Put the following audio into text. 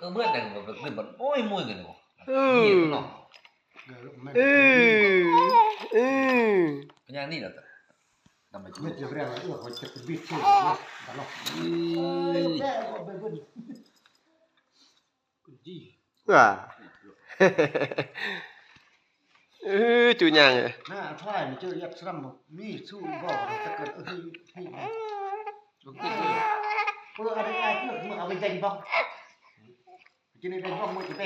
ກໍເໝືອນກັນ ກໍຂຶ້ນບັດໂອ້ຍໂມຍກັນເນາະ. ເອີ ເອີ ເອີ ເປັນຫຍັງນີ້ລະ ນຳໄປ ເຮັດຢູ່ແລ້ວ ເອີ ຂ້ອຍຈະໄປບິດຊື່ ເອີ ເອີ ວ່າ ເອີ ຈູຫຍັງ ໜ້າຖ່າຍມີເຈີຍັກສະນຳມີສູ້ບໍ່ ຕະເກີດ ເອີ ເອີ ອັນນີ້ອ້າຍເກືອກ ເອົາໄປແຕ່ງບໍ່ ຈະໄດ້ແຕ່ງບໍ່ ມື້ຈະແປ